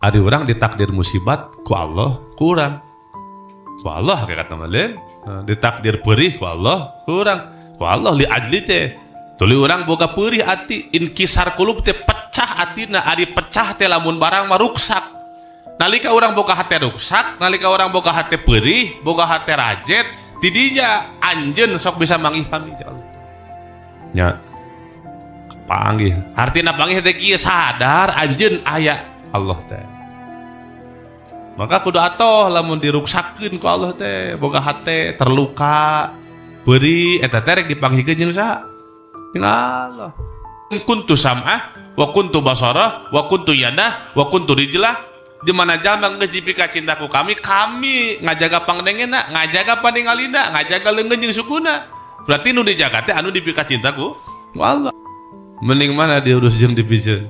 Ari urang ditakdir musibat ku Allah, ku urang. Ku Allah kayak kata malen. Ditakdir perih ku Allah, ku urang. Ku Allah li ajli teh. Tuluy urang boga perih ati, inkisar kulub teh, pecah atina, ari pecah teh lamun barang mah ruksak. Nalika urang boga hate ruksak, nalika urang boga hate perih, boga hate rajet, tidinya anjeun sok bisa manggih kami Allah. Nya panggih. Artina panggih teh kieu, sadar anjeun aya Allah teh. Maka kudu atoh lamun diruksakeun ku Allah teh, boga hate terluka, beri eta teh rek dipanggihkeun jeung saha? Jeung Allah. Kuntu sam'ah wa kuntu basara wa kuntu yadah wa kuntu rijlah. Di mana jalma geus dipika cinta ku kami, kami ngajaga pangdengena, ngajaga paningalina, ngajaga leungeun jeung sukuna. Berarti nu dijaga teh anu dipika cinta ku Allah. Mending mana diurus jeung dipiceun?